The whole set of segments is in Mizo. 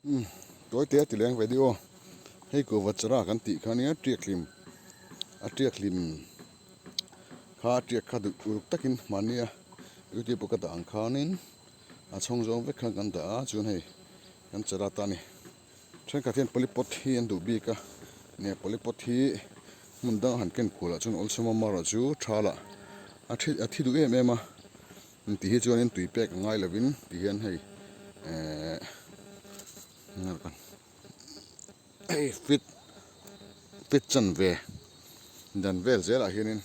Umm tawi te a ti leng ve deuh aw hei kuhva chara kan tih kha nia tiak hlim a tiak hlim kha a tiak kha duh uluk takin mahnia youtube a ka dah ang khanin a chhawng zawng vek khan kan dah a chuan hei kan chara ta a ni thenkhat hian polypot hi an duh bik a nia polypot hi hmun dang a han ken kual ah chuan awlsam a marawh chu tha lah a thi a thi duh em em a. Tih hi chuanin tui pek a ngai lovin ti hian hei ehh hei fit fit chanve dan vel zelah hianin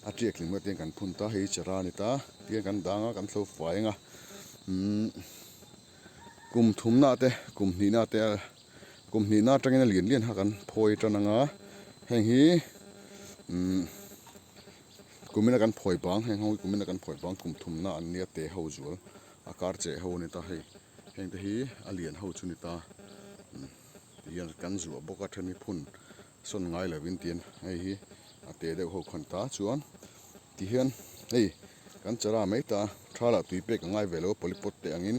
a tiak hlim te kan phun ta hei chara a ni ta tihian kan dang a kan thlo fai ang a umm kum thumna te kum hnihna te kum hnihna atangin a lian lian kha kan phawi tan ang a heng hi umm. Kumina kan phawi bang heng ho hi kumina kan phawi bang kum thumna an nia te ho zual a kar cheh ho a ni ta hei heng te hi a lian ho chu a ni ta umm ti hian kan zuah bawk a then hi phun sawn ngai lovin tiin hei hi a te deuh ho khan ta chuan ti hian hei kan chara mai ta tha lah tui pek a ngai ve lo a polypot te angin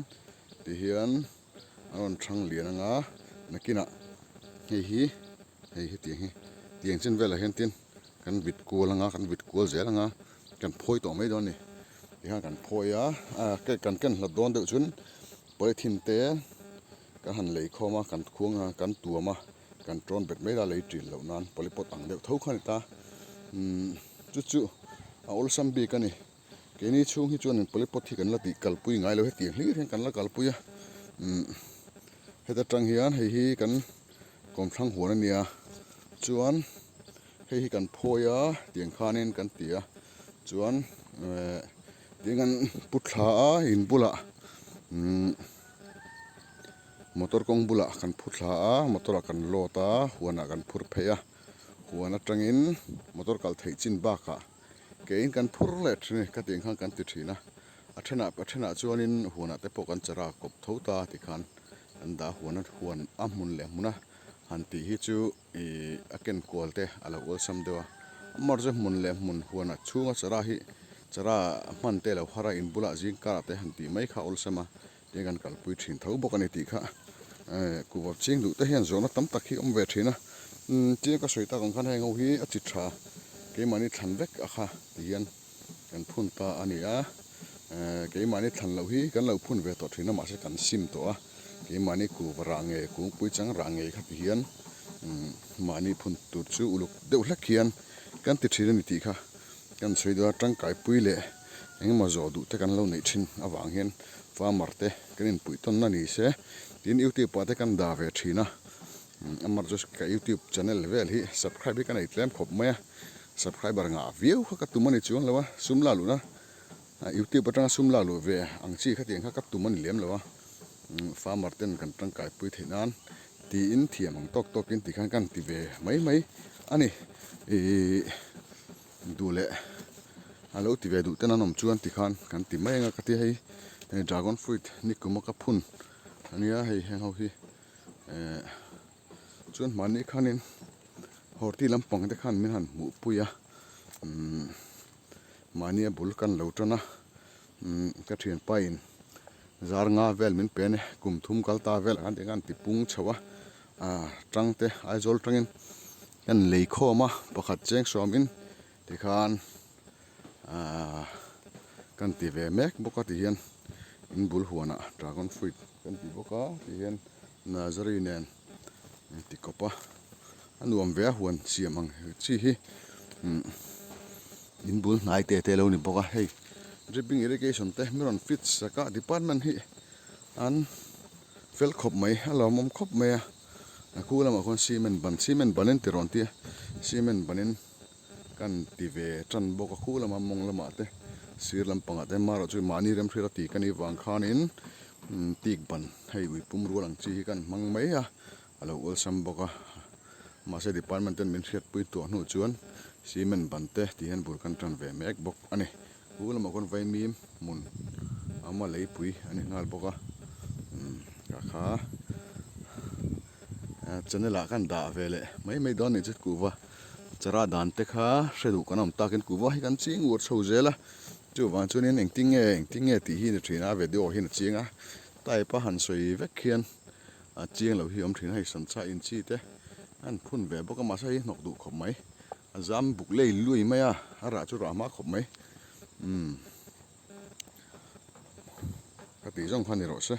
ti hian a rawn thang lian anga nakinah hei hi hei hetiang hi tiang chin velah hian tin. Kan vit kual anga kan vit kual zel anga kan phawi tawh mai dawn a ni tikhan kan phawi a kan ken hlat dawn deuh chuan polythene te kan han lei khawm a kan khuang a kan tuam a kan tawn bet mai la lei ṭil loh nan polypot ang deuh tho kha a ni ta umm chu chu a awlsam bik a ni keini chhung hi chuan polypot hi kan la tih kalpui ngai lo hetiang hlir hian kan la kalpui a umm heta tang hian hei hi kan kawmthlang huan a nia chuan hei hi kan phawi a tiang khanin kan ti a chuan eh tiang kan pu thla a in bulah umm motor kawng bulah kan phu thla a motor ah kan load a huanah kan phur phei a huan atangin motor kal theih chin bakah keiin kan phur leh thin a ni ka tiang khan kan ti thin a a thenah a thenah chuanin huanah te pawh kan chara kawp tho ta tikhan kan dah huan a huan a hmun leh hmun a han tih hi chu Ihh a ken kual te a lo awlsam deuh a amaherawhchu hmun leh hmun huanah chhunga chara hi chara hman te lo har a in bulah zing karah te han tih mai kha a awlsam a tin kan kalpui thin tho bawk a ni tih kha ehh kuhva ching duh te hian zawhna tam tak hi a awm ve thin a umm chiang ka sawi tak ang khan heng ho hi a chi tha keimahni thlan vek a kha ti hian kan phun ta a ni a ehh keimahni thlan loh hi kan lo phun ve tawh thin a mahse kan sim tawh a. Keimahni kuva rah ngei, kungpui chang rah ngei kha ti hian mahni phun tur chu uluk deuh hlek hian kan ti thin a ni tih kha kan sawi dawn a, tangkaipui leh engemaw zawh duh te kan lo neih thin avang hian farmer te kan inpuih tawnna ni se tin youtube ah te kan dah ve thin a, amaherawhchu chu ka youtube channel vel hi subscribe hi ka nei tlem khawp mai a, subscriber ngah viau kha ka tum a ni chuang lo a, sum la luhna Youtube atanga sum lak luh ve ang chi khatiang kha ka tum a ni lem lo a, farmer ten kan tangkai pui theih nan tiin thiam ang tawk tawkin tikhan kan ti ve mai mai a ni. Ihh duh leh a lo ti ve duh ten an awm chuan tikhan kan ti mai anga ka ti hei hei dragon fruit nikuma ka phun a nia hei heng ho hi ehh chuan hmanni khanin horti lampang te khan min han hmuh pui a umm. Mahnia bul kan lo tan a, umm ka thianpa in zar nga vel min pe a ni, kum thum kal ta vel ah khan tiang khan ti pung chho a, ah tang te Aizawl tangin kan lei khawm a pakhat cheng suamin tikhan ah kan ti ve mek bawk a tihian in bul huanah dragon fruit kan ti bawk a tihian nursery nen ti kawp a. A nuam ve a huan siam ang chi hi umm in bul hnai te te lo ni bawk a hei dripping irrigation te mi rawn fit sak a department hi an fel khawp mai a lawmawm khawp mai a a khu lamah khuan cement ban cement ban in ti rawn tia cement ban in kan ti ve tan bawk a khu lama mawng lamah te sir lampangah te marawh chu mahni remhriat a ti ka nih vang khanin tik ban hei ui pum rual ang chi hi kan hmang mai a. A lo awlsam bawk a, mahse department ten min hriatpui tuah hnu chuan cement ban te tih hian bul kan tan ve mek bawk a ni. Pu lamah khawn vaimim hmun a awm a, leipui a ni nghal bawk a, umm ka kha channel ah kan dah ve leh mai mai dawn a nih chu kuhva chara dan te kha hre duh kan awm takin kuhva hi kan ching uar chho zel a, chuvang chuanin engtin nge engtin nge tih hi ni thin a video hian a chiang a type a han sawi vek hian. A chiang lo hi a awm thin a, hei sancha in chi te a han phun ve bawk a, mahse hei hi hnawk duh khawp mai. A zam buk lei lui mai a, a rah chu rah hma khawp mai. Umm ka tih zawng kha ni rawh se.